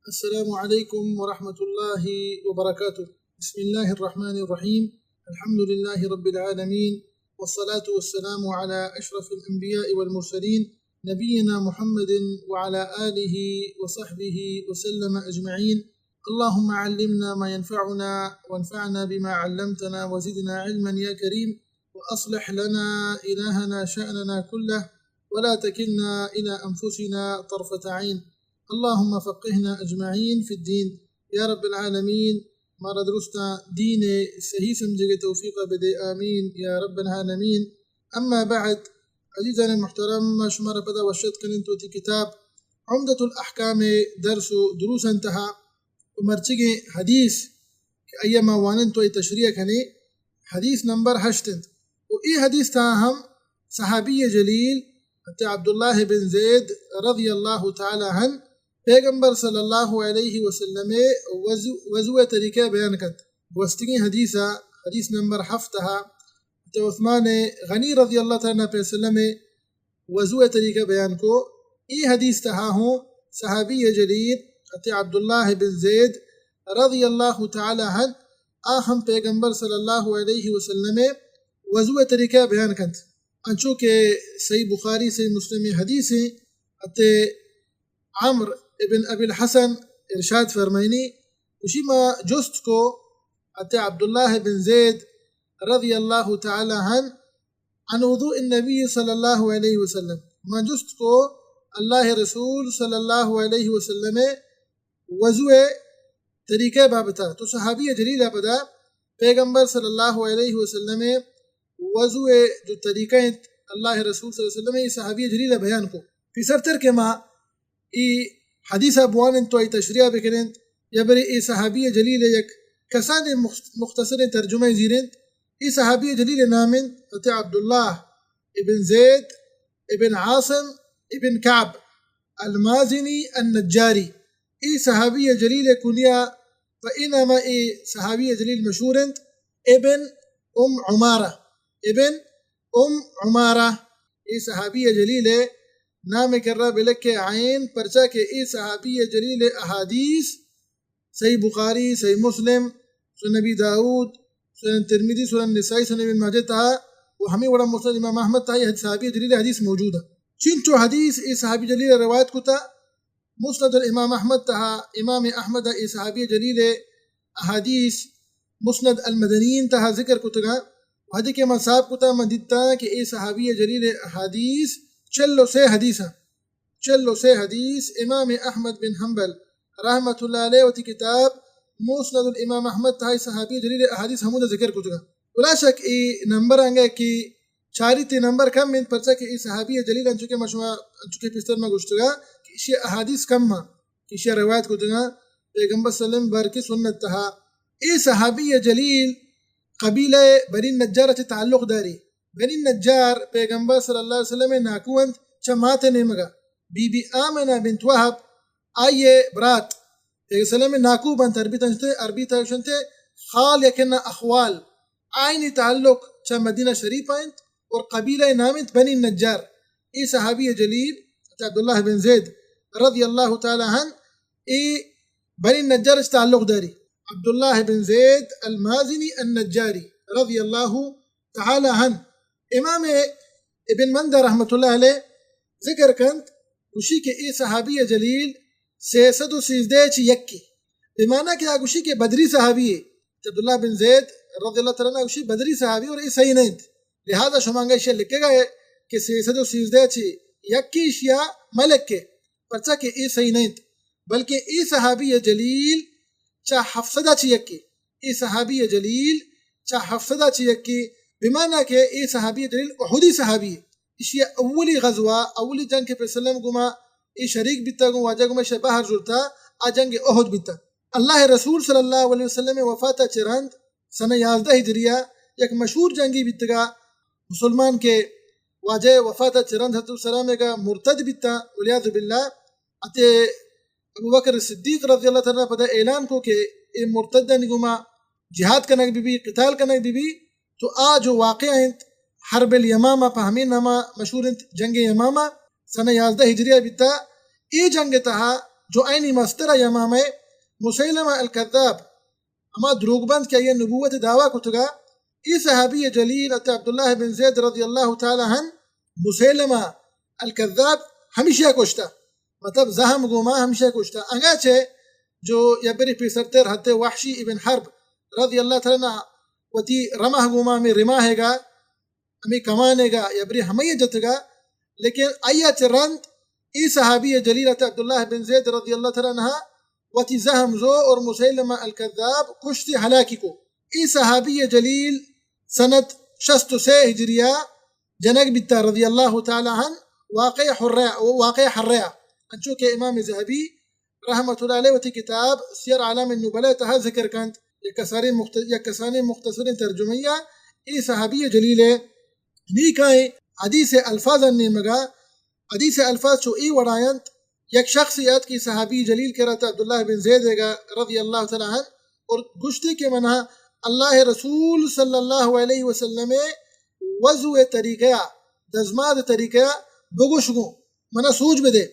السلام عليكم ورحمة الله وبركاته. بسم الله الرحمن الرحيم. الحمد لله رب العالمين، والصلاة والسلام على أشرف الأنبياء والمرسلين، نبينا محمد وعلى آله وصحبه وسلم أجمعين. اللهم علمنا ما ينفعنا وانفعنا بما علمتنا وزدنا علما يا كريم. وأصلح لنا إلهنا شأننا كله ولا تكلنا إلى أنفسنا طرفة عين. اللهم فقهنا أجمعين في الدين يا رب العالمين. مارا درستاں دین ءِ صحیح سمجھگ ءِ توفیق ءَ بدے، آمین یا رب العالمین. اما بعد، عزیزان محترم، ما شمارا پدا وش اتک کنیں تو وتی کتاب عمدۃ الاحکام ءِ درس و دروسانی تہا، و مرچیگیں حدیث کہ آئی ءَ ما وانیں تو آئی تشریح کنیں، حدیث نمبر ہشت انت۔ و اے حدیث تہا ہم صحابی جلیل حضرت عبداللہ بن زید رضی اللہ تعالی عنہ پیغمبر صلی اللہ علیہ وسلم ءِ وضو، وضو ءِ طریقہ بیان کنت۔ گوستگیں حدیث ءَ، حدیث نمبر ہفت تہا حضرت عثمان غنی رضی اللہ تعالی عنہ پیسلم ءِ وضو ءِ طریقہ بیان کو۔ اے حدیث تہا ہوں صحابی جلیل حضرت عبداللہ بن زید رضی اللہ تعالی عنہ آ ہم پیغمبر صلی اللہ علیہ وسلم ءِ وضو ءِ طریقہ بیان کنت۔ انچو کہ صحیح بخاری، صحیح مسلم ءِ حدیث ہیں، حضرت عمرو ابن ابی الحسن ارشاد فرمائنی، گوشی ما جست کو حضرت عبداللہ بن زید رضی اللہ تعالی عنہ عن وضوء النبی صلی اللہ علیہ وسلم، من جست کو اللہ رسول صلی اللہ علیہ وسلم ءِ وضو ءِ طریقہ بابتا۔ تو صحابی جلیل ءَ پدا پیغمبر صلی اللہ علیہ وسلم ءِ وضو ءِ جو طریقہ انت، اللہ رسول صلی اللہ علیہ وسلم ءِ، اے صحابی جلیل ءَ بیان کو۔ پیسرتر کہ ما اے حدیث ءَ بوانیں تو آئی تشریح بکنیں، یا برے اے صحابی جلیل ءِ یک کسانیں مخت-، مختصریں ترجمہ زیریں۔ اے صحابی جلیل ءِ نام انت حضرت عبداللہ ابن زید ابن عاصم ابن کعب المازنی النجاری۔ اے صحابی جلیل ءِ کنیہ پہ اے نام ءَ اے صحابی جلیل مشہور انت، ابن ام عمارہ، ابن ام عمارہ۔ اے صحابی جلیل ءِ نام ءِ کرا بلکہ عین، پرچا کہ اے صحابی جلیل ءِ احادیث صحیح بخاری، صحیح مسلم، سنن ابی داؤد، سنن ترمذی، سنن نسائی، سنن ابن ماجہ تہا و ہمے وڑا مسند امام احمد تہا اے صحابی جلیل ءِ حدیث موجود انت۔ چنچو حدیث اے صحابی جلیل ءَ روایت کتا، مسند الامام احمد تہا امام احمد ءَ اے صحابی جلیل ءِ احادیث مسند المدنیین تہا ذکر کتگاں۔ وہدے کہ من حساب کتا، من دیتا کہ اے صحابی جلیل ءِ احادیث چل و سے حدیث انت۔ چل و سے حدیث امام احمد بن حنبل رحمۃ اللہ علیہ وتی کتاب مسند الامام احمد تہا اے صحابی جلیل ءِ احادیث ہمودا ذکر کتگاں۔ بلا شک اے نمبر انگہ کہ چاریت، اے نمبر کم انت، پرچا کہ اے صحابی جلیل انچو کہ ما شما، انچو کہ پیسر ما گوشتگا کہ ایشی احادیث کم انت کہ ایشی روایت کتگاں پیغمبر صلی اللہ علیہ وسلم بارکہ سنت تہا۔ اے صحابی جلیل قبیلہ بنی نجار چہ تعلق داری۔ بنی نجار پیغمبر صلی اللہ علیہ وسلم ءِ ناکو انت، چہ مات ءِ نیمگا۔ بی بی آمنہ بنت وہب آئی ءِ برات۔ پیغمبر صلی اللہ علیہ وسلم ءِ ناکو بنت، عربی تہا گوشنت، عربی تہا گوشنت خال یا کہ نا اخوال۔ آئینی تعلق چہ مدینہ شریف ءَ انت اور قبیلہ ءِ نام انت بنی نجار۔ اے صحابی جلیل حضرت عبداللہ بن زید رضی اللہ تعالی عنہ اے بنی نجار چہ تعلق داری۔ عبداللہ بن زید المازنی النجاری رضی اللہ تعالی عنہ۔ امام ابن مندہ رحمۃ اللہ علیہ ذکر کنت، گوشی کہ اے صحابی جلیل سئے سد و سیزدہ چہ یکے، بمعنی کہ آ گوشی کہ بدری صحابی ہے۔ عبداللہ بن زید رضی اللہ تعالی عنہ گوشی بدری صحابی اور اے صحیح نہ انت۔ لہذا شما انگا ایشی لکھگا ہے کہ سئے سد و سیزدہ چہ یکے، ایشیا ملکے، پرچا کہ اے صحیح نہ انت، بلکہ اے صحابی جلیل چہ ہفت سد چہ یکے۔ اے صحابی جلیل چہ ہفت سد چہ یکے، بمعنی کہ اے صحابی جلیل احدی صحابی ہے۔ ایشی اولی غزوہ، اولی جنگ کہ پیسلم گما اے شریک بیتا، گوں واجہ گما ایشی بہر زرتا، آ جنگ احد بیتا۔ اللہ رسول صلی اللہ علیہ وسلم وفات چہ رند سنہ یازدہ ہجریہ یک مشہور جنگی بیتگا، مسلمان کہ واجہ وفات چہ رند حضرت سلام گا مرتد بیتا، والعیاذ باللہ۔ اتے ابوبکر صدیق رضی اللہ تعالی عنہ پدا اعلان کو کہ اے مرتدانی گما جہاد کنگ بی بی، قتال کنگ بی بی۔ تو آ جو واقعہ انت، حرب الیمامہ پہ ہمیں ناما مشہور انت، جنگ یمامہ، سنہ یازدہ ہجریہ بیتا۔ اے جنگ تہا جو آئینی مستر ء یمامہ مسیلمہ الکذاب، ہما دروگ بند کہ آئی ء نبوت ء دعویٰ کتگا، اے صحابی جلیل حضرت عبداللہ بن زید رضی اللہ تعالی عنہ مسیلمہ الکذاب ہمیشی ء کشتا، مطلب زہم گوما ہمیشی ء کشتا۔ انگا چہ جو یبری پیسرتر حضرت وحشی ابن حرب رضی اللہ تعالی عنہ وتی رمح گوما ہمیں رماہ گا، ہمیں کمانے گا، یبری ہمیں جتگا، لیکن آئی ء چہ رند اے صحابی جلیل حضرت عبداللہ بن زید رضی اللہ تعالی عنہ وتی زہم زو اور مسیلمہ الکذاب کشتی ہلاکی کو۔ اے صحابی جلیل سنت شست و سے ہجریہ جنگ بیتا رضی اللہ تعالی عنہ، واقع حرہ، واقع حرہ، انچو کہ امام ذہبی رحمت اللہ علیہ وتی کتاب سیر اعلام النبلاء تہا ذکر کنت، یک کسانی مخت-، یک کسانی مختصریں ترجمہ یا اے صحابی جلیل ہے۔ نی کائیں حدیث الفاظ نیمگا، حدیث الفاظ چو اے وڑاینت، یک شخص یات کی صحابی جلیل کرا تا عبداللہ بن زید گا رضی اللہ تعالی عنہ اور گشتے کہ منا اللہ رسول صلی اللہ علیہ وسلم وضو طریقہ، دزماد طریقہ بگوش گو، منا سوج بدے۔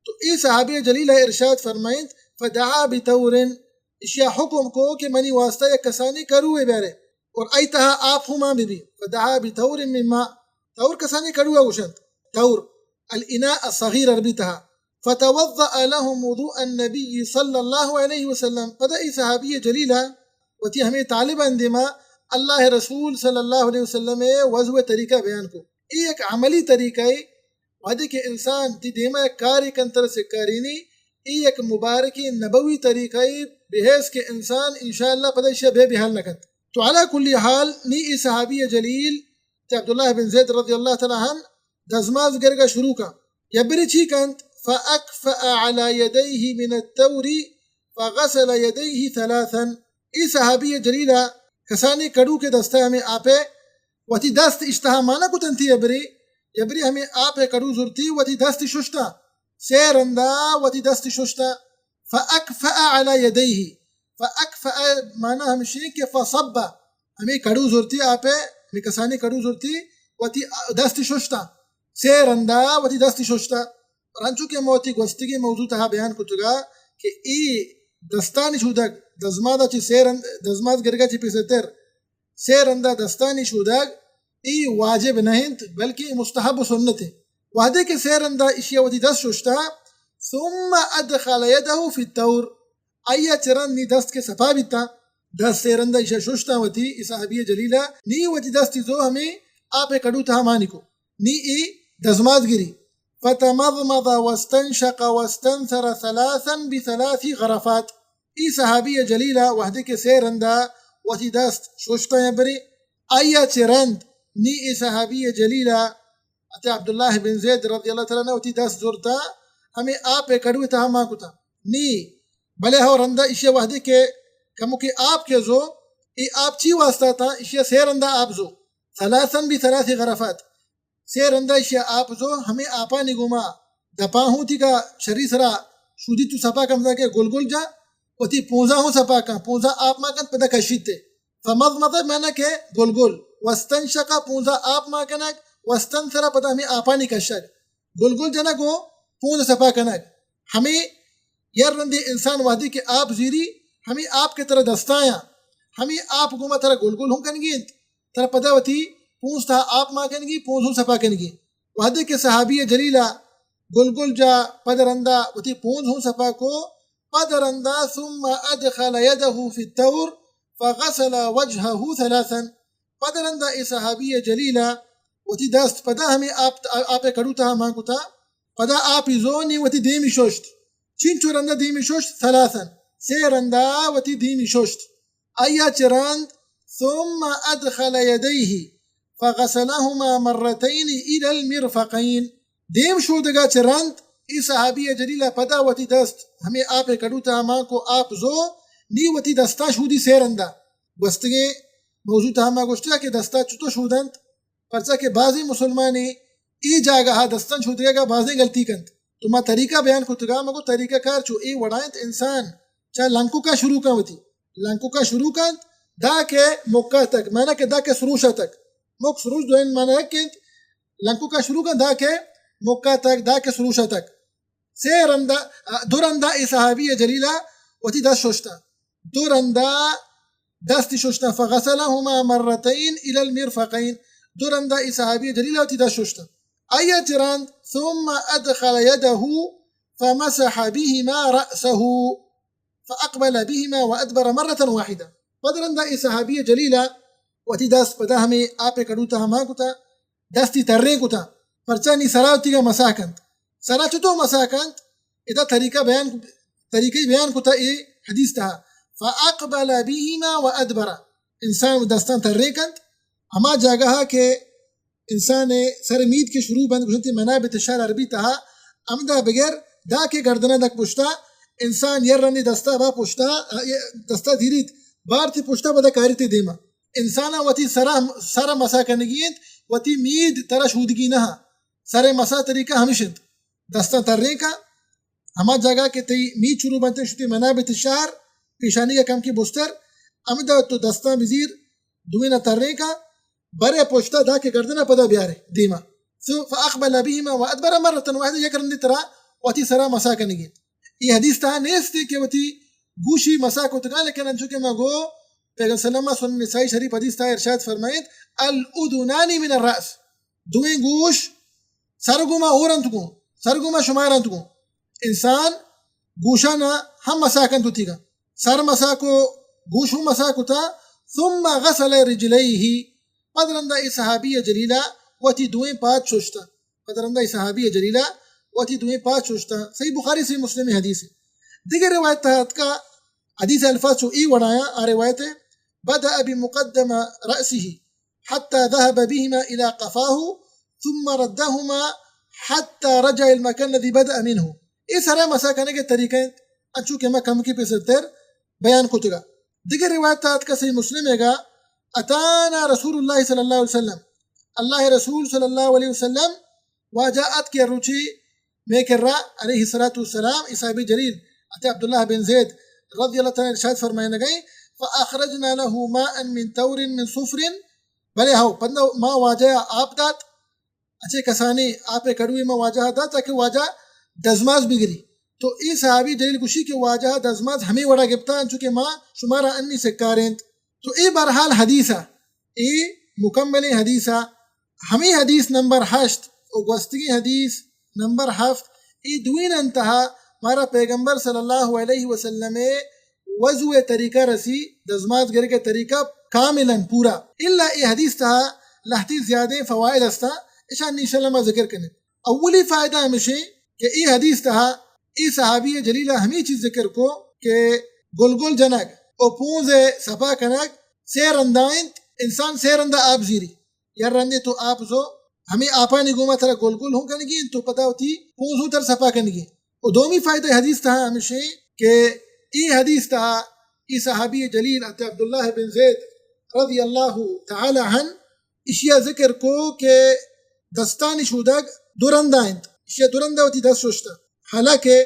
تو اے صحابی جلیل ء ارشاد فرمائنت، فدعا بتور، اشیا حکم کو کہ منی واسطہ یک کسانی کروے بیارے اور ای تہا آپ ہما بی بی۔ فدعا بتور من ماء، تور کسانی کروے گوشنت، تور، الاناء الصغیر عربی تہا۔ فتوضأ لهم وضوء النبی صلی اللہ علیہ وسلم۔ پدا ای صحابی جلیلہ وتی ہمیں طالبان دیما اللہ رسول صلی اللہ علیہ وسلم وضو طریقہ بیان کو۔ ای یک عملی طریقہ ہے، وہدے کہ انسان تی دیما یک کارے کنت ترا سکارینی، ای یک مبارکیں نبوی طریقہ ای، بحیث کہ انسان انشاءاللہ پدا ایشی بے بحال نہ کنت۔ تو علی کل حال نی ای صحابی جلیل تے عبداللہ بن زید رضی اللہ تعالی عنہ دزماز گرگا شروع کن۔ یبری چی کنت؟ فأکفأ علی یدیہ من التور فغسل یدیہ ثلاثا۔ ای صحابی جلیلہ کسانی کڑو کے دستا ہمیں آپے وتی دست اشتہا مانا کتنتی یبری، یبری ہمیں آپ کڑو زرتی وتی دست ششتا، سے رندا وتی دست ششتا، فأکفأ علی یدیہ، فأکفأ مانا ہمشی کہ فصب، ہمیں کڑو زرتی آپ، ہمیں کسانی کڑو زرتی وتی دست ششتا، سے رندا وتی دست ششتا۔ اور انچو کہ ما وتی گوستگیں موضوع تہا بیان کتگا کہ ای دستانی شودگ، دزمادا چی سے رند، دزماد گرگا چی پیسرتر سے رندا دستانی شودگ ای واجب نہ انت، بلکہ ای مستحب و سنت انت۔ وہدے کہ سے رندا اشیا وتی دست ششتا، ثم ادخل یدہ فی التور، آیا چرند نی دست کے سپا بیتا، دست سے رندا اشیا ششتا وتی، ای صحابی جلیلہ، نی وتی دستی زو ہمیں آپ کڑو تہا مانی کو، نی ای دزماد گری۔ فتمضمض واستنشق واستنثر ثلاثا بثلاث غرفات۔ ای صحابی جلیلہ وہدے کہ سے رندا وتی دست ششتا یا بری، آیا چہ رند نی ای صحابی جلیلہ حضرت عبداللہ بن زید رضی اللہ تعالی عنہ وتی دست زرتا ہمیں آپ کڑوے تہا مان کتا۔ نی بلے ہو رندا اشیا وہدے کہ کمو کہ آپ کے زو، ای آپ چی واسطہ تا؟ اشیا سے رندا آپ زو، ثلاثا بثلاث غرفات۔ سے رندا ایشی آپ زو ہمیں آپانی گوما دپاں ہوں تیگا شری سرا شودی تو سپا کم کہ گل گل جا، وتی پونزا ہوں سپا کن، پونزا آپ ما کن پدا کشیت تے۔ فمضمض مانا کہ گل گل، واستنشق پونزا آپ ما کنگ، واستنثر پدا ہمیں آپانی کشگ۔ گل گل جنگ و پونز سپا کنگ۔ ہمیں یر رندے انسان وہدے کہ آپ زیری، ہمیں آپ کے ترا دستایاں، ہمیں آپ گوما ترا گل گل ہوں کنگی انت۔ ترا پدا وتی پونز تہا آپ ما کنگی، پونز ہوں سپا کنگی۔ وہدے کہ صحابی جلیلہ گل گل جا پد رندا وتی پونز ہوں سپا کو، پد رندا ثم ادخل یدہ فی التور فغسل وجہہ ثلاثا۔ پد رندا اے صحابی جلیلہ وتی دست پدا ہمیں آپ، آپ کڑو تہا مان کتا، پدا آپی زو نی وتی دیمی ششت۔ چینچو رندا دیمی ششت؟ ثلاثا، سے رندا وتی دیمی ششت۔ آیا چہ رند، ثم ادخل یدیہ فغسلہما مرتین الی المرفقین۔ دیم شودگا چہ رند، ای صحابی جلیلہ پدا وتی دست ہمیں آپ کڑو تہا مان کو، آپ زو نی وتی دستا شودی سے رندا۔ گوستگیں موضوع تہا ما گوشتگا کہ دستا چتو شودنت، پرچا کہ بازیں مسلمانے اے جاگہا دستان شودگا بازیں غلطی کنت۔ تو ما طریقہ بیان کتگا، مگو طریقہ کار چو اے وڑا انت، انسان چا لنککا شروع کن وتی، لنککا شروع کنت، دا کہ مکا تک، مانا کہ دا کہ سروشا تک۔ مک سروش دوئین مانا یک انت، لنککا شروع کن دا کہ مکا تک، دا کہ سروشا تک۔ سے رندا، دو رندا اے صحابی جلیلا وتی دست ششتا، دو رندا دستی ششتا، فغسلهما مرتين إلى المرفقين، دو رندا اے صحابی جلیلا وتی دست ششتا۔ آیا چہ رند، ثم أدخل يده فمسح بهما رأسه فأقبل بهما وأدبر مرة واحدة۔ پد رندا اے صحابی جلیلا وتی دست پدا ہمے آپ کڑوتا ہما کتا، دستی تریں کتا، پرچا نی سرا وتیگا مسح کنت۔ سرا چتو مسح کنت؟ ادا طریقہ بیان، طریقہ بیان کتا اے حدیث تہا، فأقبل بهما وأدبر، انسان دستان تریں کنت، ہما جاگہا کہ انسان سر مید کہ شروع بنت، گوشنتی منابت الشعر عربی تہا، ہمدا بگر داں کہ گردنا دک پشتا، انسان یر رندی دستا با پشتا، دستا دیریت، بارتی پشتا پدا کاریتی دیما۔ انسانا وتی سرا، سرا مسح کنگی انت، وتی مید ترا شودگی نہ۔ سر مسح طریقہ ہمیش انت۔ دستاں تریں کا، ہما جاگہ کہ تئی مید شروع بنت، شتی منابت الشعر، پیشانی کا کم کی بستر، ہمدا تو دستاں بزیر، دوینا تریں کا، برے پشتا داں کہ گردنا پدا بیارے دیما۔ سو فأقبل بهما وأدبر مرة واحدة، یک رندی ترا وتی سرا مسح کنگی۔ اے حدیث تہا نیست کہ وتی گوشی مسح کتگا، لیکن انچو کہ ما گو، پیغمبر صلی اللہ علیہ وسلم سنن نسائی شریف حدیث تہا ارشاد فرمائیت، الأذنان من الرأس، دوئیں گوش سر گوما ہور انت گوں، سر گوما شمار انت گوں۔ انسان گوشانا ہم مسح کنت وتیگا۔ سر مسح کو، گوش ہم مسح کتا، ثم غسل رجليه، پد رندا اے صحابی جلیلا وتی دوئیں پاد ششتا۔ پد رندا اے صحابی جلیلا وتی دوئیں پاد ششتا۔ صحیح بخاری، صحیح مسلم حدیث۔ دگہ روایت تہا اتکا، حدیث الفاظ چو اے وڑایا، آ روایت، بدأ بمقدم رأسه حتى ذهب بهما إلى قفاه ثم ردهما حتى رجع المكان الذي بدأ منه۔ اے سرا مسح کنگے طریقہ انت، انچو کہ ما کمکی پیسرتر بیان کتگا۔ دگہ روایت تہا اتکا صحیح مسلم ئیگا، أتانا رسول الله صلى الله عليه وسلم، اللہ رسول صلی اللہ علیہ وسلم واجہ اتک کہ روچی مئے کرا علیہ الصلوۃ والسلام، اے صحابی جلیل حضرت عبداللہ بن زید رضی اللہ تعالی عنہ ارشاد فرمائنگئے، فأخرجنا له ماء من ثور من صفر، بلے ہو، پدا ما واجہ آپ دات، اچے کسانیں آپ کڑوے ما واجہ دات تاکہ واجہ دزماز بگری۔ تو اے صحابی جلیل گوشی کہ واجہ دزماز ہمے وڑا گپتا انچو کہ ما شمارا انی سکارینت۔ تو اے بہرحال حدیثا، اے مکملیں حدیثا، ہمے حدیث نمبر ہشت و گوستگیں حدیث نمبر ہفت، اے دوئینان تہا مارا پیغمبر صلی اللہ علیہ وسلم وضو طریقہ رسی، دزماز گرگ طریقہ کاملاً پورا۔ الا اے حدیث تہا لہتی زیادیں فوائد ہستاں، اشان انشاءاللہ ما ذکر کنیں۔ اولی فائدہ ہمشیں کہ اے حدیث تہا اے صحابی جلیلہ ہمے چیز ذکر کو کہ گلگل جنگ و پونز سپا کنگ سے رندا انت، انسان سے رندا آپ زیری۔ یک رندے تو آپ زو، ہمے آپانی گوما ترا گلگل ہوں کنگی انت، تو پدا وتی پونز ہوں تر سپا کنگی انت۔ و دومی فائدہ حدیث تہا ہمشیں کہ اے حدیث تہا اے صحابی جلیل حضرت عبداللہ بن زید رضی اللہ تعالی عنہ اشیا ذکر کو کہ دستانی شودگ دو رندا انت، اشیا دو رندا وتی دست ششتا۔ حالانکہ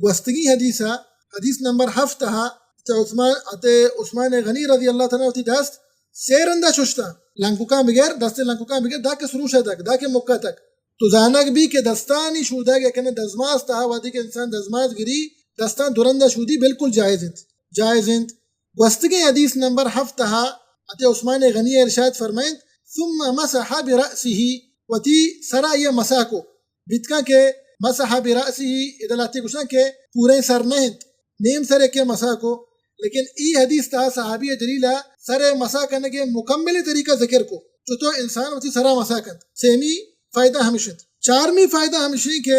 گوستگی حدیثا، حدیث نمبر ہفت تہا، حضرت عثمان، حضرت عثمان غنی رضی اللہ تعالی عنہ وتی دست سے رندا ششتا، لنککاں بگر، دست لنککاں بگر، داں کہ سروش تک، داں کہ مکہ تک۔ تو زانگ بی کہ دستانی شودگ یکن دزماز تہا، وہدے کہ انسان دزماز گری، دستان دو رندا شودی بالکل جائز انت، جائز انت۔ گوستگیں حدیث نمبر ہفت تہا حضرت عثمان غنی ارشاد فرمائنت، ثم مسح برأسه، وتی سرا یہ مسح کو۔ بیتکاں کہ مسح برأسه، ادا لہتے گوشاں کہ پوریں سر نہ انت، نیم سر کہ مسح کو، لیکن ای حدیث تہا صحابی جلیلہ سر مسح کنگے مکمل طریقہ ذکر کو، چطور انسان وتی سرا مسح کنت۔ سیمی فائدہ ہمش انت۔ چارمی فائدہ ہمشی کہ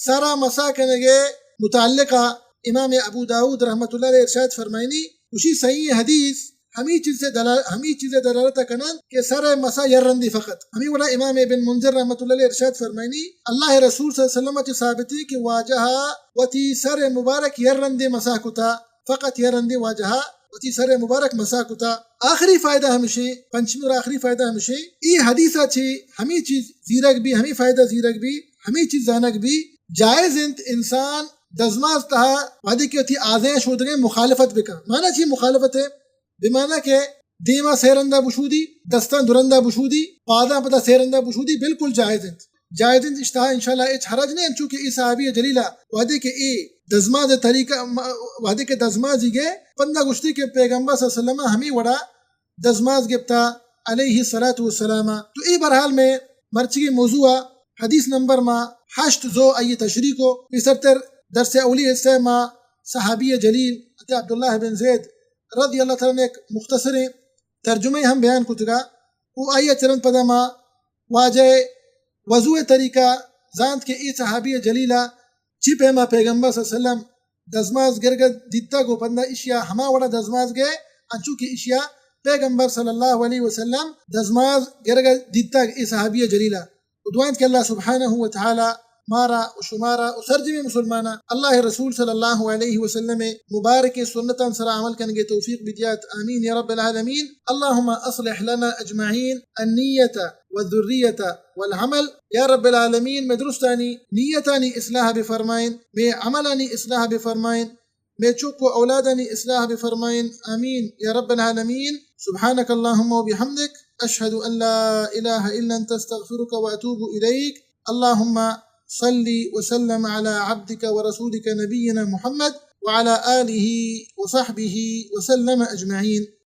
سرا مسح کنگے متعلقہ امام ابو داؤد رحمۃ اللہ علیہ ارشاد فرمائنی، اشی صحیح حدیث ہمی چیز سے دلال، ہمی چیز دلالت کنن کہ سر مسح یر رندی فقط۔ ہمی وڑا امام ابن منذر رحمۃ اللہ علیہ ارشاد فرمائنی، اللہ رسول صلی اللہ علیہ وسلم چہ ثابتی کہ واجہ وتی سر مبارک یر رندی مسح کتا، فقط یر رندی واجہ وتی سر مبارک مسح کتا۔ آخری فائدہ ہمشی، پنچمی اور آخری فائدہ ہمشی، ای حدیثہ چی ہمی چیز زیرگ بی، ہمی فائدہ زیرگ بی، ہمی چیز زانگ بی، جائز انت انسان دزماز تہا وہدے کہ وتی آزیں شودگیں مخالفت بکن۔ معنی چی مخالفت ہے؟ بمعنی کہ دیما سے رندا بشودی، دستان دو رندا بشودی، پاداں پدا سے رندا بشودی، بالکل جائز انت۔ جائز انت، اشتہا انشاءاللہ ہچ حرج نہیں، چونکہ اے صحابی جلیلہ وہدے کہ اے دزماز طریقہ، وہدے کہ دزمازی گئے پندا گوشتی کہ پیغمبر صلی اللہ علیہ وسلم ہمیں وڑا دزماز گپتا علیہ الصلوۃ والسلام۔ تو اے بہرحال میں مرچی موضوع حدیث نمبر ما ہشت زو آئی تشریح کو۔ پیسرتر درس اولی حصہ ما صحابی جلیل حضرت عبداللہ بن زید رضی اللہ تعالیٰ عنہ ایک مختصر ترجمہ ہم بیان کتگا۔ او آئی چرن پدا ما واجہ وضو طریقہ زانت کہ اے صحابی جلیلہ چی پیما پیغمبر صلی اللہ علیہ وسلم دزماز گرگ دیتگ و پدا اشیا ہما وڑا دزماز گئے، انچو کہ اشیا پیغمبر صلی اللہ علیہ وسلم دزماز گرگ دیتگ اے صحابی جلیلہ۔ و دعا انت کہ اللہ سبحانہ و تعالی مارا و شمارا و سرجمیں مسلمانا اللہ رسول صلی اللہ علیہ وسلم مبارک سنتان سرا عمل کنگے توفیق بدیات۔ آمین یا رب العالمین۔ اللهم اصلح لنا اجمعین النیت والذریت والعمل۔ یا رب العالمین، میں درستانی نیتانی اصلاح بفرمائن، میں عملانی اصلاح بفرمائن، میں چک و اولادانی اصلاح بفرمائن۔ آمین یا رب العالمین۔ سبحانك اللهم وبحمدك، اشهد ان لا اله الا انت، استغفرك واتوب اليك۔ اللهم صل وسلم على عبدك ورسولك نبينا محمد وعلى آله وصحبه وسلم اجمعين۔